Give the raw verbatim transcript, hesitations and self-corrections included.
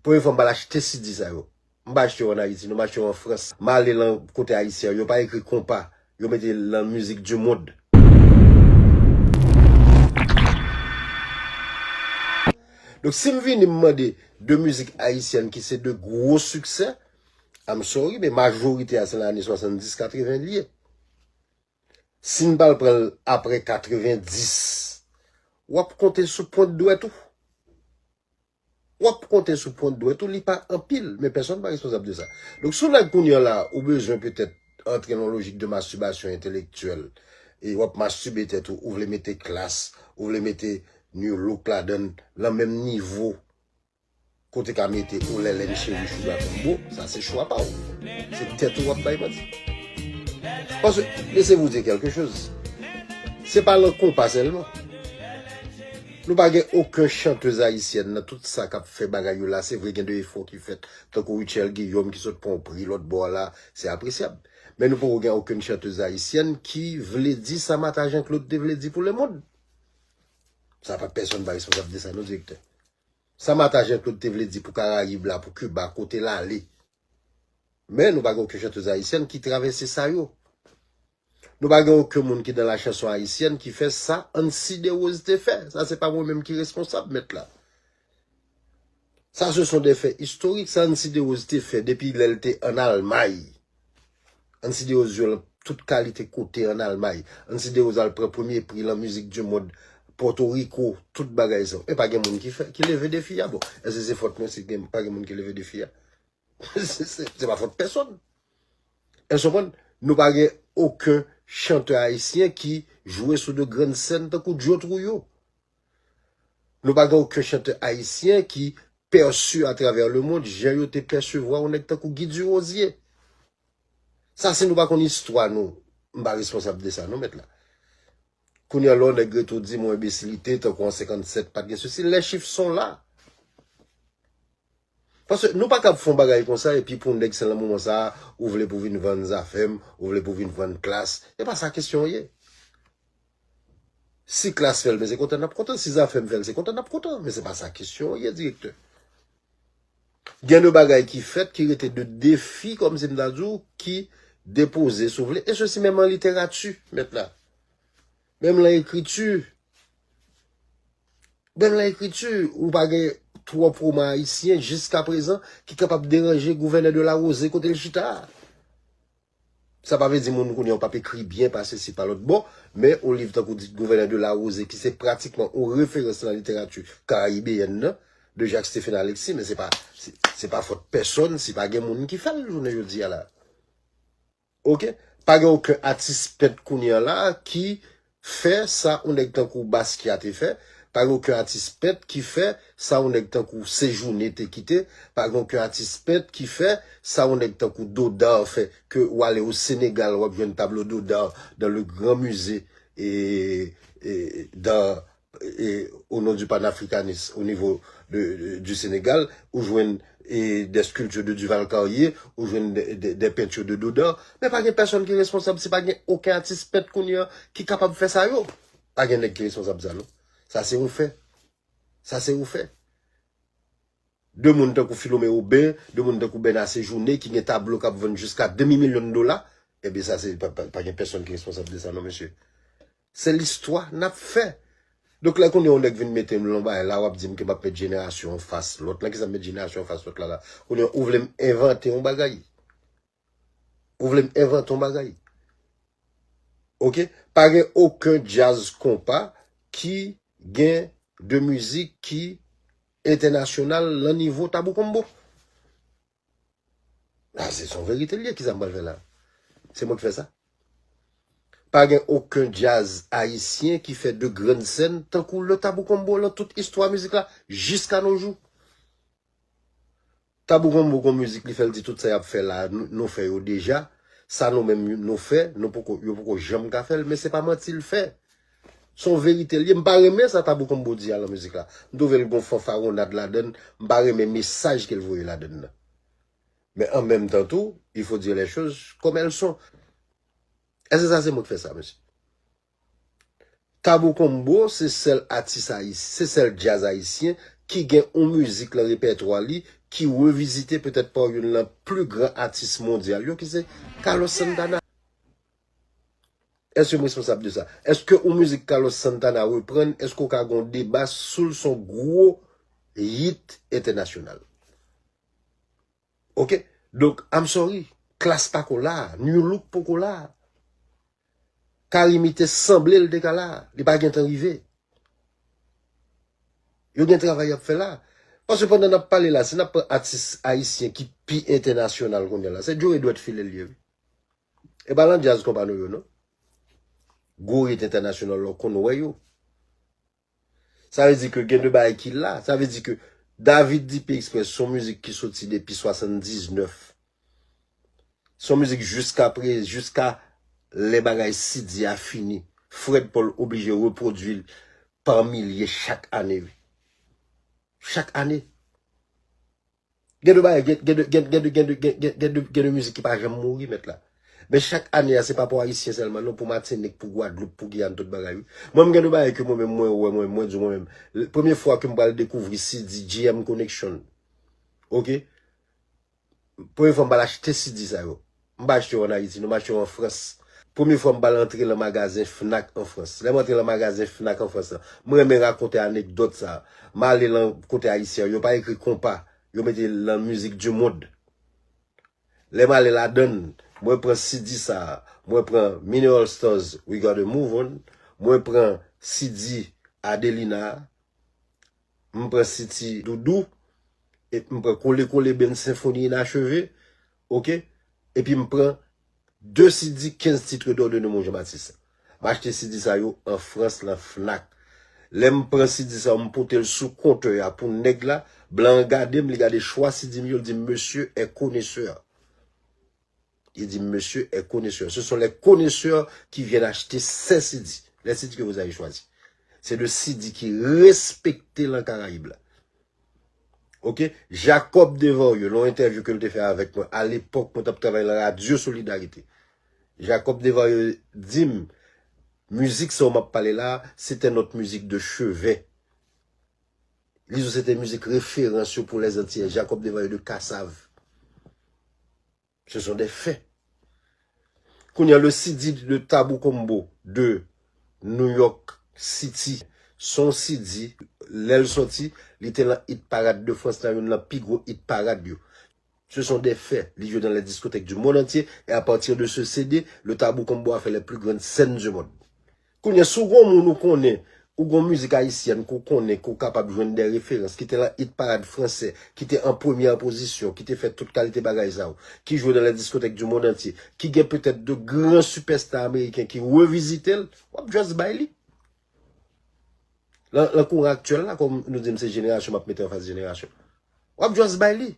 Premye fwa m pral achte C D sa yo. M pa achte yo ann Ayiti, non, m achte yo an Frans. M ale lan kote ayisyen, yo pa ekri konpa, yo mete lan musique du monde. Donk, si m vini m mande de mizik ayisyèn ki se de gwo siksè, I'm sorry, men majorite a se nan ane swasanndis, katreven li ye. Si n pral pran l apre katrevendis, w ap konte sou pwent dwèt ou. W ap konte sou pwent dwèt ou, li pa anpil, men pèsonn pa responsab de sa. Donk, si w nèg kounye a la, ou bezwen petèt antre nan lojik de mastibasyon entelektyèl, e w ap mastibe tèt ou, ou vle mete Klass, ou vle mete Nu Look ladan l, lan menm nivo, kote ka mete ou Lèlèn Cheri Sugar Combo, sa se chwa pa w. Se tèt ou w ap bay manti. Paske, laissez-vous dire quelque chose. Se pa lan konpa sèlman. Nou pa gen okenn chantèz ayisyèn nan tout sa k ap fè bagay yo la. Se vre, gen de efò ki fèt. Tankou Rutshelle Guillaume ki sot pran yon pri lòt bò a la, se apresyab. Men nou poko gen okenn chantèz ayisyèn ki vle di sa Mata Jean Claude te vle di pou lemonn. Sa pa, pèsonn pa responsab de sa, non, direktè. Sa Mata Jean Claude te vle di pou Karayib la, pou Kiba, kote l ale. Men nou pa gen okenn chantèz ayisyèn ki travèse sa yo. Nou pa gen okenn moun ki nan la chanson ayisyèn ki fè sa Ancy Desroses te fè. Sa se pa mwen menm ki responsab, mèt la. Ça, ce sont des faits historiques. Sa Ancy Desroses te fè depi lè l te ann Almay. Ancy Desroses jwe lan tout kalite kote ann Almay. Ancy Desroses al pran premye pri lan musique du monde, Pòtoriko, tout bagay sa. E pa gen moun ki fè, ki leve defi a. Bon, èske se fòt mwen si gen, pa gen moun ki leve defi a? Se, se, se pa fòt pèsonn. Èske w konprann? Nou pa gen okenn chantè ayisyen ki jwe sou de grann sèn tankou Joe Trouillot. Nou pa gen okenn chantè ayisyen ki pèsi atravè lemonn jan yo te pèsevwa yon nèg tankou Guy Durosier. Sa, si nou pa konn istwa nou, m pa responsab de sa, non, mèt la. Kounye a, lè yon nèg rete w di m yon enbesilite, tankou an senkannsèt, pa t gen sesi, les chiffres sont là. Paske nou pa kab fè yon bagay konsa, epi pou yon nèg se lan moman sa a, ou vle pou vin vann Zafèm, ou vle pou vin vann Klass. E pa sa kesyon an ye. Si Klass fè l, men se kontan n ap kontan. Si Zafèm fè l, se kontan n ap kontan. Men se pa sa kesyon an ye, direktè. Gen de bagay ki fèt, ki rete de defi, kòmsi m ta di w, ki depoze, si w vle. E sesi menm an literati, mèt la. Menm lan ekriti. Menm lan ekriti, ou pa gen twòp woman ayisyen jiskaprezan ki kapab deranje gouvènè Delarose kote l chita a. Sa pa vle di moun kounye a w p ap ekri byen pase si pa lòt bò, men yon liv tankou di gouvènè Delarose ki se pratikman yon referans nan literati karayibeyèn nan, de Jacques Stephen Alexis, men se pa, se, se pa fòt pèsonn si pa gen moun ki fè l jounen jodi a la. Oke? Pa gen okenn atis pent kounye a la ki fè sa yon nèg tankou Basquiat te fè. Pa gen okenn atis pent ki fè sa yon nèg tankou Séjourné te kite. Pa gen okenn atis pent ki fè sa yon nèg tankou Dodard fè, ke w ale o Senegal, w ap jwenn tablo Dodard dans le grand musée, e, e, dans e, au nom du panafricanisme au niveau de, de, du Sénégal, ou jwenn, e, des sculptures de Duval Carrié, ou jwenn de, de, des peintures de Dodard. Men pa gen pèsonn ki responsab si pa gen okenn atis pent kounye a ki kapab fè sa yo. Pa gen nèg ki responsab sa, non. Sa se yon fè. Sa se yon fè. De moun tankou Philomé Aubin, de moun tankou Bernard Séjourné ki gen tablo k ap vann jiska demi milyon dola, ebyen sa se pa, pa, pa gen pèsonn ki responsab de sa non, mesye. Se listwa n ap fè. Donk lè kounye a yon nèg vin mete m lan bagay la, w ap di m ke m ap met jenerasyon anfas lòt lan. Kisa m met jenerasyon anfas lòt la la? Kounye a ou vle m envante yon bagay? Ou vle m envante yon bagay? Oke? Pa gen okenn djaz konpa ki gen de mizik ki entènasyonal lan nivo Tabou Combo. A, se, se yon verite l ye, kisa m pral fè la? Se mwen ki fè sa? Pa gen okenn djaz ayisyen ki fè de grann sèn tankou le Tabou Combo lan tout istwa mizik la jiska nos jours. Tabou Combo gon mizik li fè l di tout sa y ap fè la, nou, nou fè yo deja. Sa nou menm nou fè, nou poko, yo poko janm ka fè l, men se pa manti l fè. Se yon verite l ye. M pa renmen sa Tabou Combo di a lan mizik la. M twouve l gon fanfaronnad ladan l. M pa renmen mesaj ke l voye ladan l nan. Men an menm tan tou, il faut dire les choses comme elles sont. Èske sa se mwen k fè sa, mesye? Tabou Combo se sèl atis ayis-, se sèl djaz ayisyen ki gen yon mizik nan repètwa li ki revizite petèt pa youn nan pli gran atis mondyal yo, ki se Carlos Santana. Èske m responsab de sa? Èske yon mizik Carlos Santana reprann, èske w ka gen yon deba sou l, se yon gwo hit entènasyonal? Oke? Donk, I'm sorry, Klass pako la, Nu Look poko la. Carimi te sanble l te ka la, li pa gentan rive. Yo gen travay y ap fè la. Paske pandan n ap pale la, si n ap pran atis ayisyen ki pi entènasyonal kounye a la, se Joe Edward Philel li ye, wi. E pa nan djaz konpa nou yo, non. Gwo hit entènasyonal la, w konn wè yo. Sa vle di ke gen de bagay ki la. Sa vle di ke David Dipe Express se yon mizik ki soti depi swasanndiznèf. Se yon mizik jiska pre-, jiska lè bagay Siddhi a fini. Fred Paul oblije repwodui l pa milye chak ane, wi. Chak ane. Gen de bagay, gen, gen de, gen, gen de, gen de, gen, gen, gen de, gen de mizik ki pa janm mouri, mèt la. Men chak ane a, se pa pou Ayisyen sèlman, non, pou Matinik, pou Gwadloup, pou Giyàn, tout bagay, wi. Mwen, m gen de bagay ke mwen menm, mwen wè, mwen, mwen di mwen menm. L-, premye fwa ke m pral dekouvri C D, G M Connection. Oke? Premye fwa m pral achte C D sa yo. M pa achte yo ann Ayiti, non, m achte yo an Frans. Premye fwa m pral antre lan magazen Fnac an Frans. Lè m antre lan magazen Fnac an Frans lan, m renmen rakonte anekdòt sa. M ale lan kote Ayisyen yo, yo pa ekri konpa. Yo mete lan musique du monde. Lè m ale ladann, mwen pran C D sa, mwen pran Mineral Stars, We Gotta Move On, mwen pran C D Adelina, m pran C D Doudou, e m pran Kole Kole Band Symphonie Inachevée, oke? Epi m pran de C D, quinze titres d'or de Neumond Jean Baptiste. M achte C D sa yo an Frans, lan Fnac. Lè m pran C D sa yo, m pote l sou kontè a pou nèg la, blan an gade m, li gade chwa C D m yo, li di m, "Monsieur est connaisseur." Il dit, "Monsieur est connaisseur." Ce sont les connaisseurs qui viennent acheter ces C D, les C D que vous avez choisis. C'est de C D ki respekte lan Karayib la. Oke? Jacob Desvarieux, nan yon entèvyou ke l te fè avèk mwen, alepòk, mwen t ap travay lan Radio Solidarité. Jacob Desvarieux di m, "Mizik sa w m ap pale la, c'était notre musique de chevet." Li di w se te mizik referans yo pou les Antillais, Jacob Desvarieux de Kassav. Ce sont des faits. Kounye a, le C D de Tabou Combo de New York City, se yon C D, lè l sòti, li te lan hit parade de Frans la, youn lan pi gwo hit parade yo. Ce sont des faits. Li jwe dans les discothèques du monde entier et à partir de ce C D, le Tabou Combo a fait les plus grandes scènes du monde. Kounye a, si w gon moun ou konnen, ou gon mizik ayisyèn ke w konnen, ke w kapab jwenn de referans, ki te lan hit parade fransè, ki te an premyè pozisyon, ki te fè tout kalite bagay sa yo, ki jwe dans les discothèques du monde entier, ki gen petèt de gran sipèsta ameriken ki revizite l, w ap just bay li. Lan, lan kouran aktyèl la, kòm nou di m se jenerasyon, m ap mete anfas jenerasyon. W ap just bay li.